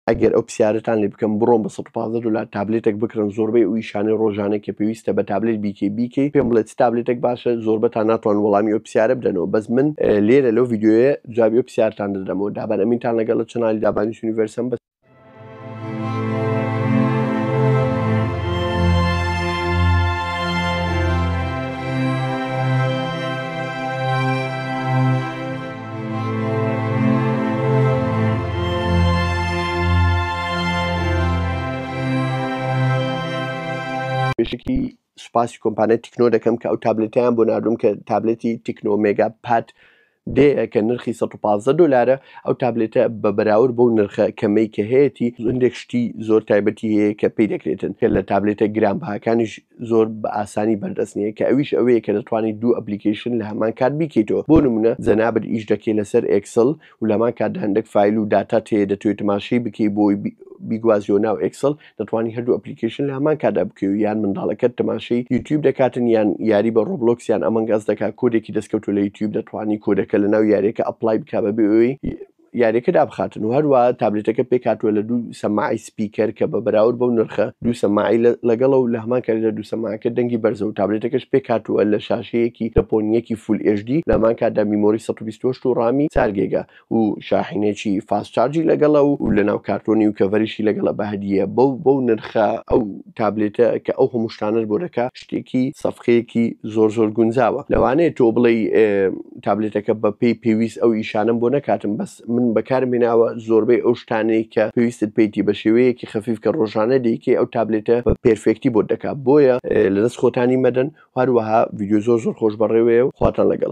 ئەگەر ئەو پرسیارەتان لێ بکەم بڕۆن بە 115 دلار تابلێتێک بکڕن زۆربەی ئەو ئیشانەی ڕۆژانەی کە پێویستە بە تابلێت بیکەی بیکەی پێم بڵێ چ تابلێتێک باشە زۆربەتان ناتوان وەڵامی ئەو پرسیارە بدەنەوە بەس من لێرە لەو ڤیدیۆیە جوابی ئەو پرسیارتان دەدەمەوە دابان ئەمینتان لەگەڵە channel ی دابانیش universe م بە پێشەکی سوپاسی کۆمپانیای تیکنۆ دەکەم کە ئەو تابلێتیان بۆ ناردوم کە تابلێتی تیکنۆ مێگا پاد دێیە کە نرخی 115 دلارە. ئەو تابلێتە بە بەراورد بەو نرخە کەمەی کە هەیەتی هەندێک شتی زۆر تایبەتی هەیە کە پێی دەکرێتن کە لە تابلێتە گرانبەهاکانیش زۆر بە ئاسانی بەردەست نییە، کە ئەویش ئەوەیە کە دەتوانیت دوو application لە هەمان کات بیکەیتەوە. بۆ نمونە جەنابت ئیش دەکەی لەسەر Excel و لە هەمان کاتدا هەندێک file و داتات هەیە دەتەوێت تەماشای بکەی بۆی بیگوازیەوە ناو Excel، دەتوانی هەردوو application لە هەمان کاتدا بکەی و یان منداڵەکەت تەماشەی یوتیوب دەکاتن یان یاری بە Roblox یان Among Us دەکات کۆدێکی دەستکەوتوە لە یوتیوب دەتوانی کۆدەکە لە ناو یاریەکە apply بکا بەبێ ئەوەی یاریەکە دابخاتن. و هەروە تابلێتەکە پێکهاتووە لە دوو سەماعی speaker کە بە بەراورد بەو نرخە دوو سەماعی لەگەڵە و لە هەمان کاتدا دوو سەماعەکە دەنگی بەرزە و تابلێتەکەش پێکهاتووە لە شاشەیەکی دە point یەکی full HD لە هەمان کاتدا memory 128 و RAM ی 4 گێگا و شاحینێکی fast charge ی لەگەڵە و لەناو کارتۆنی و cover یشی لەگەڵە بە هەدیە. بەو بەو نرخە ئەو تابلێتە کە ئەو هەموو شتانەش بۆ دەکا شتێکی سەفقەیەکی زۆر زۆر گونجاوە. لەوانەیە تۆ بڵێی تابلێتەکە بە پێی پێویست ئەو ئیشانەم بۆ نەکاتم، بەس من بەکارم هێناوە زۆربەی ئەو شتانەی کە پێویستت پێیتی بە شێوەیەکی خەفیف کە ڕۆژانە دەیکەی ئەو تابلێتە بە perfect ی بۆت دەکا. بۆیە لەدەست خۆتانی مەدەن. هەروەها ڤیدیۆ زۆر زۆر خۆش بەڕێوەیە و خواتان لەگەڵ.